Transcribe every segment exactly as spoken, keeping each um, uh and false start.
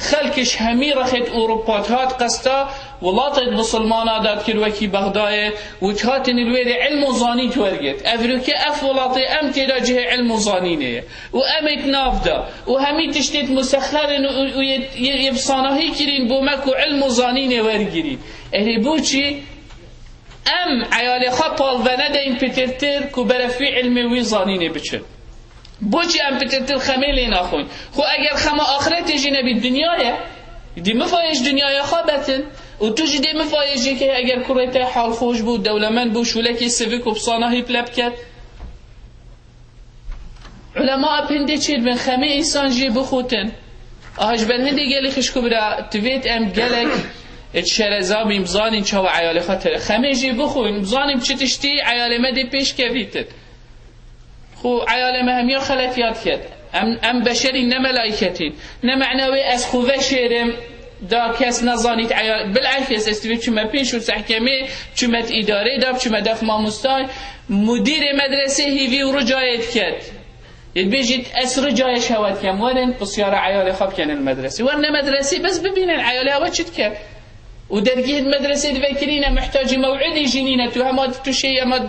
Xelk ji hemî rexêt Ewropa dihat qesta welatêt bisilmana dadkir wekî Bexdayê û dihatin li wê de ilm û zanîn wergirt. Evroke ev welatê em tê de cihê ilm û zanînê ye û em ê di nav de û hemî tiştêt musexxer in û, û yê, yê, yê bi sanahî kirîn bo me ku ilm û zanînê wergirîn. Erê bo çi? Em eyalê xwe pal venedeyn pitirtir ku beref wî ilmê wî zanînê biçin. Bo çi em pitirtir xemê lê naxwin? Xwe eger xema axretê jî nebî dinya ye, dê mifayê ji dinyaya xwe betin. Û tu jî dê mifayê jî ke eger kurê te halxweş bû, dewlemend bû, şûlekê sivik û bi sanahî pile biket. Ulema ep hindê çêdibin, xemê însan jê bixutin. Aha ji ber hindê gelî xişk û bira, divêt em gelek şereza bîn, bizanîn çawa eyalê xwe tere. Xemê jê bixwin, bizanîn çi tiştî eyalê me dê pêş kevîtin. Xwe eyalê me hemiya xeletiyat ket. Em, em beşerîn, ne melaîketîn. Ne mena wê ez xwe veşêrim, da kes nezanît eyal. Bil'ekis, ez divê çime pêş û sehkemê, çime di îdarê de, çime def mamostay. Mudîrê medresê hîvî û ricayê diket. Yê dibêjît, ez ricayê ji hewa dikem, werin, pisyara eyalê xwe bikin li medresê. Werin medresê, bes bibînin eyalê hewa çi dike. Û dergî hin medresê divekirîne, mihtacî mew'idî jî nîne. Tu hema tu şêy, hema,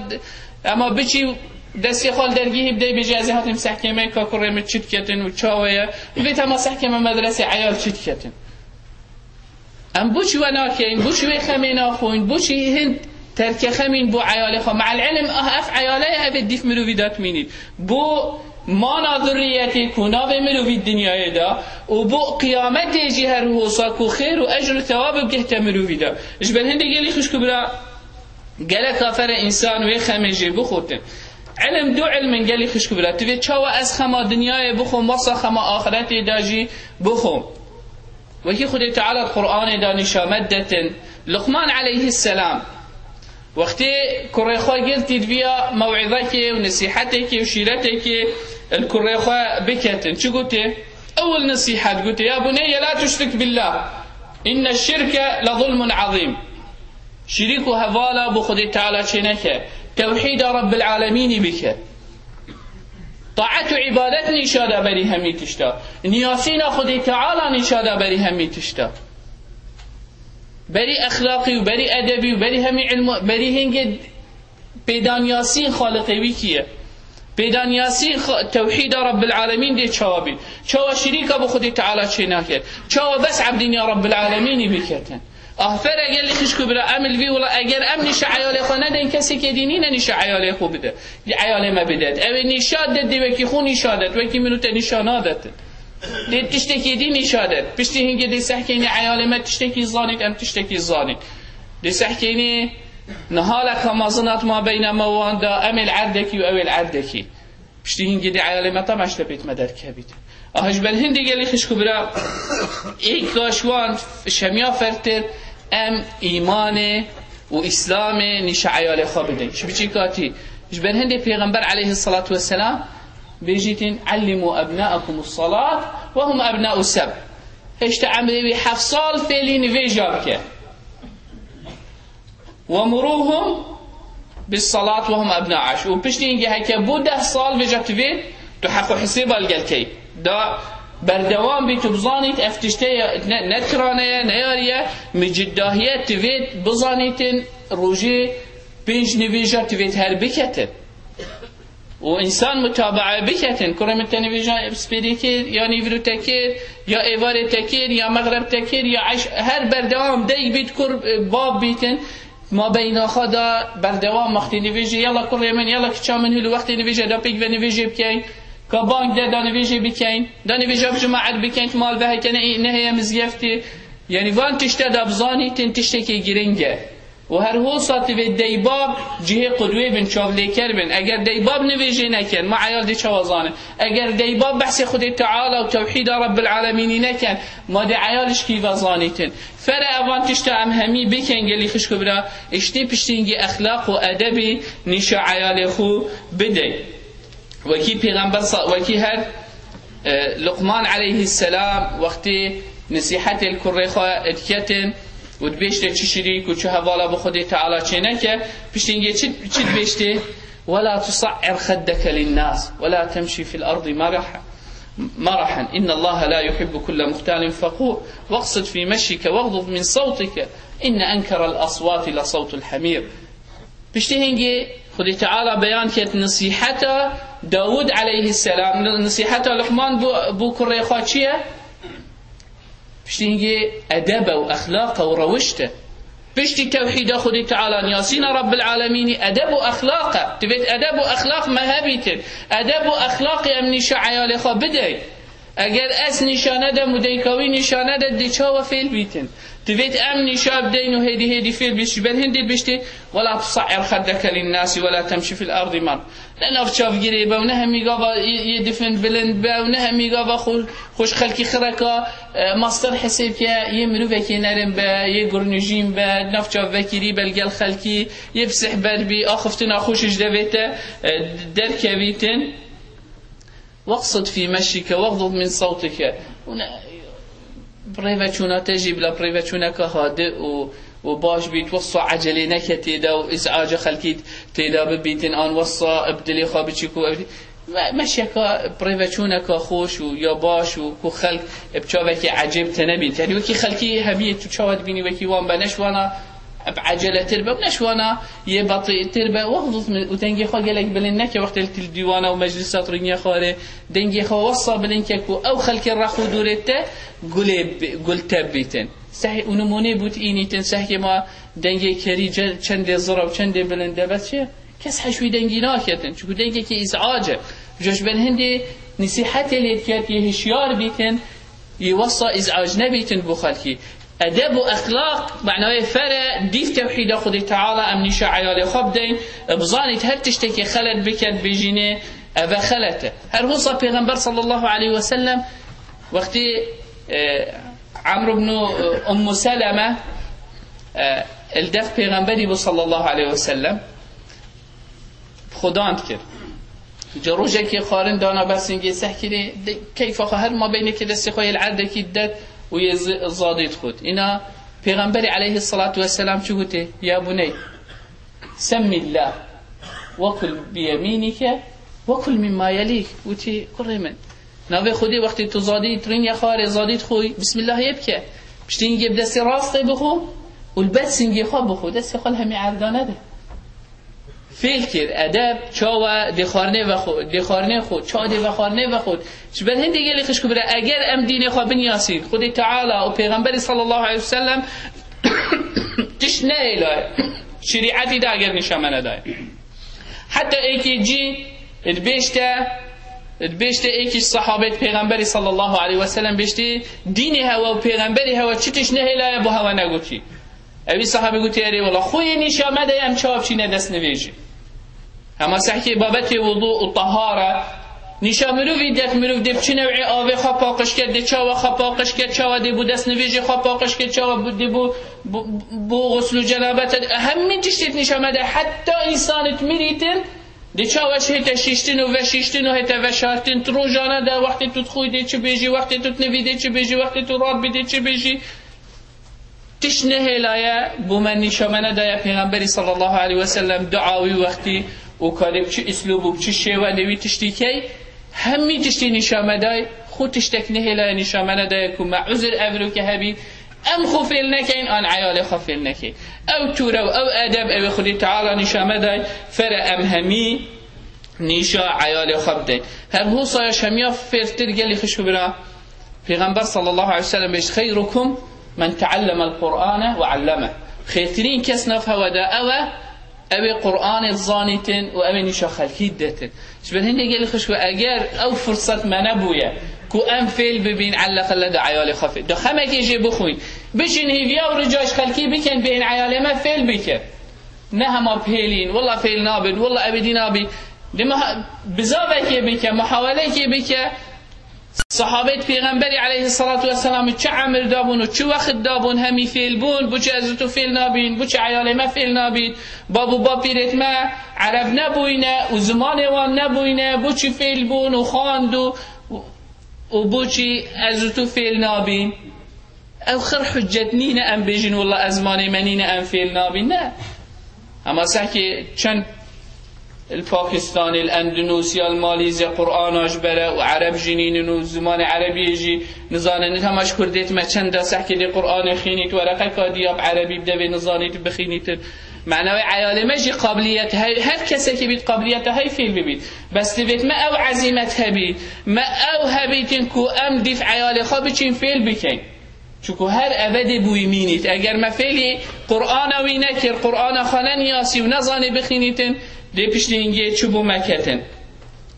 hema biçî destê xwe li dergî hî bidey, bêjî, ez ê hatim sehkêmê, ka kurê min çi diketin û çawa ye. Divêt hema sehkême medresê eyal çi diketin. Em bo çi we nakeyin, bo çi wê xemê naxwin, bo çi hin terke xemîn bo eyalê xwe. Me'el ilm, ah, ev eyale ye, ev ê dîf mirovî de dimînî. Bo mana zurriyetê ku navê mirovî dinyayê de û bo qiyametê jî her hosa ku xêr û ecr û thewab bigihte mirovî de. Ji ber hindê gelî xişk û bira gelek afere însan wê xemê jê bixutin. Ilm du ilmin gelî xişk û bira. Tu vê çawa ez xema dinyayê bixwim, wesa xema axiretê de jî bixwim. Wekî Xwedê Teala di Qur'anê de nîşa me detin. Luqman aleyhisselam wextê kurê xwe girtî diviya mew'izekê û nesîhetekê û şîretekê li kurê xwe biketin. Çi gotê? Ewil nesîhet gotê, "Ya buneyye la tuşrik billah. İnne şirke le zulmun azîm." Şirîk û hevala bo Xwedê Teala çêneke. Tewhîda Rabbil Alemînî bike. Taet û îbadet nîşa da berî hemî tişta. Niyasîna Xwedê Teala nîşa da berî hemî tişta. Berî exlaqî û berî edebî û berî hemî ilm, berî hingê pêdaniyasîn Xaliqê wî kî ye. Pêdaniyasîn Xa-, tewhîda Rabbil Alemîn dê çawa bî? Çawa şirîka bo Xwedê Teala çênake? Çawa bes ebdîniya Rabbil Alemînî biketin? Afere gelî xişk û bira, em li vî wila, eger em nîşa eyalê xwe nedin, kesekê dî nîne nîşa eyalê xwe bide. Eyalê me bidet. Ew ê nîşa det, dê wekî xwe nîşa det, wekî min û te nîşa nadet. Dê tiştekî dî nîşa det. Piştî hingê dê sehkênî eyalê me tiştekî zanît, em tiştekî zanît. Dê sehkênî nihaleka mezin hat mabeyna me wan da, em ê li erdekî û ew ê li erdekî. Piştî hingê dê eyalê me temaşe pêt me derkevît. Aha ji ber hindê gelî xişk û bira, êk ka ji wan şemiya fertir, em îmanê û îslamê nîşa eyalê xwe bidin. Ji biçî katî, ji ber hindê Pêxember aleyhisselatu vesselam bêjîtin, "Allimû ebnâekumus salat ve hum ebnâu seb." Hêşta emrê wî heft sal fêlî nivêja bike. "Wemuruhum bis salat ve hum ebna aş." Û piştî hingê heke bû deh sal vêca tu vê, tu heq û hisêba li gel key. Da berdewam bî, tu bizanît ev tişte ye, ne, ne tirane ye, ne yarî ye, mi ciddahiye tu vê bizanîtin rojê pênc nivêja tu vê her biketin. Û însan mutabae biketin. Kurê min te nivêja spêrê kir, ya nîvro te kir, ya êvarê te kir, ya mexreb te kir, ya eş-, her berdewam deyk bît kur, e, bab bîtin. Ma beyna xwe de berdewam wextê nivêjê, yala kurê min, yala kiça min, hûlû wextê nivêje de pêk ve nivêjê bikeyn. Ka bang de da nivêjê bikeyn. Da nivêja bi cemaet bikeyn, mal ve heke ne, neheye mizgeftê. Yanî van tişte de bizanîtin tiştekî giring e. Û her hosa tu vê deybab cihê qudwê bin, çavlêker bin. Eger deybab nivêjê nekin, ma eyal dê çawa zanin? Eger deybab behsê Xwedê Teala û tewhîda Rabbil Alemînî nekin, ma dê eyal ji kî ve zanîtin? Fere evan tişta em hemî bikin gelî xişk û bira, îştê piştî hingî exlaq û edebî nîşa eyalê xwe bidin. Wekî Pêxember sa-, wekî her, e, Luqman aleyhisselam wextê nesîhetê li kurê xwe diketin û dibêjte çi şirîk û çi hevala bi Xwedê Teala çêneke, piştî hingê çi, çi dibêjtê? "Wela tusa'ir xeddeke linnâs, wela temşî fil erdî meraha." مرحا، إن الله لا يحب كل مختال فخور، واقصد في مشيك واغضض من صوتك، إن أنكر الأصوات لصوت الحمير. Piştî hingê Xwedê Teala beyan kir nisîheta Dawûd aleyhisselam, nisîheta Luqman bû, bû kurê xwe çi ye? Piştî hingê edeb e û exlaq e û rewişt e. Piştî tewhîda Xwedê Teala, niyasîna Rabbil Alemînî, edeb û exlaq e. Divêt edeb û exlaq me hebîtin. Edeb û exlaqê em nîşa eyalê xwe bideyn. Eger ez nîşa nedem û dayika wî nîşa nede, dê çawa fêl bîtin? Divêt em nîşa bideyn û hêdî hêdî fêl bît. Ji ber hindê biştê, ولا تصعر خدك للناس ولا تمش في الأرض مرحا. Ne nav çavgirê be û ne hemî gava yê, yê difin bilind be û ne hemî gava xwe, xwe ji xelkî xireka, e, mastir hesêb ke, yê mirovekê nerin be, yê gurnijîn be, nav çav vekirî be li gel xelkî, yê bi sihber bî, axiftina xwe ji devê te, e, derkevîtin. واقصد في مشيك واغضض من صوتك. Û ne, bi rêveçûna te jî bila bi rêveçûneka hadi û, û baş bît, wesa ecelê neke têda û îzaca xelkî têda bibîtin, an wesa bi dilê xwe biçî ku ev me-, meşyeka bi rêveçûneka xweş û ya baş û ku xelk bi çavekî ecêb te nebît. Yanî wekî xelkî hemiyê tu çawa dibînî wekî wan be, ne ji wana bi eceletir be, ne ji wana yê betîtir be. Wexdûz min û dengê xwe gelek bilind neke wextê li dîwana û meclisa tu rîngiya xwarê dengê xwe wesa bilind ke ku ew xelkê rex û dûrê te gulê bi-, gul te bibîtin. Sehê û nimûnê bût înîtin, sehkê ma dengê kerî ce-, çendê zira û çendê bilind e, bes çi? Kes heş wî dengî naketin. Çunku dengekî îzac e. Ji ber hindê nisîhetê lê diket, yê hişyar bîtin, yê wesa îzac nebîtin bo xelkî. Edeb û exlaq, manayê fere, dîv tewhîda Xwedê Teala em nîşa eyalê xwe bideyn, bizanît her tiştekê xelet biket, bêjînê, eve xelet e. Her wisa Pêxember sallallahu aleyhi ve sellem wextî, e, Amr ibn, e, Ummu Seleme, e, li dev Pêxemberî bû sallallahu aleyhi ve sellem, bi Xudan dikir. Ca rojekê xwarin dana ber singê sehkirê, de-, keyfa xwe her mabeynekê destê xwe yê li erdekî didet û yê zi-, zadî dixwit. Îna Pêxemberî aleyhisselatu vesselam çi gotê? Ya buney, semmillah, ve kul biyemînike, ve kul mimma yelîk. Witî, kurê min, navê Xwedê wextê tu zadî, tu rînge xwarê zadî dixwî, bismillahê bike. Piştî hingê bi destê rastê bixwe û li ber singê xwe bixwe. Destê xwe li hemî erda nede. Fêl kir, edeb, çawa dê xwarinê vexwe, dê xwarinê xwe, çawa dê vexwarinê vexwe. Ji ber hindê gelê xişk û bira, eger em dînê xwe binyasîn, Xwedê Teala û Pêxemberî sallallahu aleyhi ve sellem tişt nehêlaye. Şerîetî de eger nîşa me nedaye. Heta êkê cî dibêjte, dibêjte êkî ji sahabê Pêxemberî sallallahu aleyhi ve sellem bêjtî, dînê hewa û Pêxemberî hewa çi tişt nehêlaye bo hewa negotî. Ewî sahabî gotî, erê wela, xwe yê nîşa me de em çawa biçîne destnivêjî. Hema sehkê babetê wudu û tahara, nîşa mirovî dek, mirov dê bi çi new'ê avê xwe paqij ke, dê çawa xwe paqij ke, çawa dê bo destnivêjê xwe paqij ke, çawa bo, dê bo, bo, bo xuslu cenabet, hemî tiştê nîşa me de, heta însanê mirîtin, dê çawa ji hête şiştin û veşiştin û hête veşartin, tu rojane de, wextê tu dixwî dê çi bêjî, wextê tu dinivî dê çi bêjî, wextê tu rabî dê çi bêjî. Tişt nehêlaye bo me nîşa me nedaye Pêxemberî sallallahu aleyhi ve sellem dua wî wextî û karê bi çi îslûb û bi çi şêwe dê wî tiştî key. Hemî tiştî nîşa me day, xwe tiştek nehêlaye nîşa me nedaye ku me uzir evroke hebî, em xwe fêl nekeyn, an eyalê xwe fêl nekeyn. Ew tûre û ew edeb ew ê Xwedê Teala nîşa me day, fere em hemî nîşa eyalê xwe bideyn. Her hosa ya şemiya fêrtir gelî xişk û bira. Pêxember sallallahu aleyhi ve sellem bêjt, "Xeyrukum men teallemel Qur'ane ve allemeh." Xêrtirîn kes nav hewa de ew e, ew ê Qur'anê zanîtin û ew ê nîşa xelkî detin. Ji ber hindê gelî xişk û bira, eger ew firset me nebûye ku em fêl bibîn, elleqelle de eyalê xwe fêl. De xemekê jê bixwîn. Biçin hîviya û rica ji xelkî bikin, bêhn eyalê me fêl bikin. Ne hema pêlîn, wela fêl nabin, wela ebedî nabî. Dema ha-, bizavekê bike, muhawelekê bike. Sahabet Pêxemberî aleyhissalatu vesselam çi emir dabûn û çi wext dabûn hemî fêl bûn, bu çi ez û tu fêl nabîn, bu çi eyalê me fêl nabîn, bab û bapîrêt me ereb nebûyne û zimanê wan nebûyne, bu çi fêl bûn û xwand û, û bu çi ez û tu fêl nabîn. Ew xir hüccet nîne em bêjin, "Wela ez zimanê me nîne, em fêl nabîn." Ne. Hema sehkê çend Li Pakistanê, li Endonûsya, li Malîzya Qur'ana ji bere û Ereb jî nînin û zimanê Erebiyê jî nizanin. Hema ji Kurdê dime çenda sehkê dê Qur'anê xînît, wereqeka diya bi Erebî bi devê nizanît bixînîtin. Manawê eyalê me jî qabiliyet hey, her kesekî bît qabiliyeta hey fêl bibît. Bes divêt me ew ezîmet hebît, me ew hebîtin ku em dîf eyalê xwe biçîn fêl bikeyn. Çunku her ebedê bûyî mînît. Eger me fêlî Qur'ana wî nekir, Qur'ana xwe neniyasî û nezanî bixînîtin, dê piştî hingê çi bû me ketin.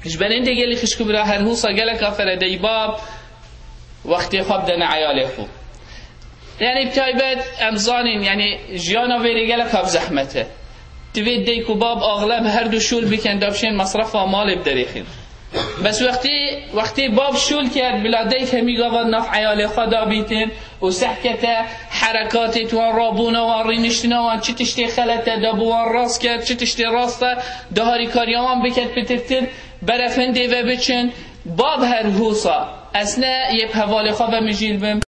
Ji ber hindê gelî xişk û bira her hûsa gelek afere dey bab wextê xwe bidene eyalê xwe. Yani bi taybet em zanîn, yani jiyana vêrê gelek av zehmet e. Divê dayik û bab axleb her du şûl bikin, da bişên mesrefa malê biderêxin. Bes wextî, wextî bab şûl kerd, bila dayik hemî gava nav eyalê xwe da bîtin û sehkete herekatê wan, rabûna wan, rîniştina wan, çi tiştê xelet e, da bi wan rast kerd, çi tiştê rast e, da harîkariya wan biket pitirtir, beref hindê ve biçin. Bab her hûsa, ez ne yê bi hevalê xwe ve mijîl bim.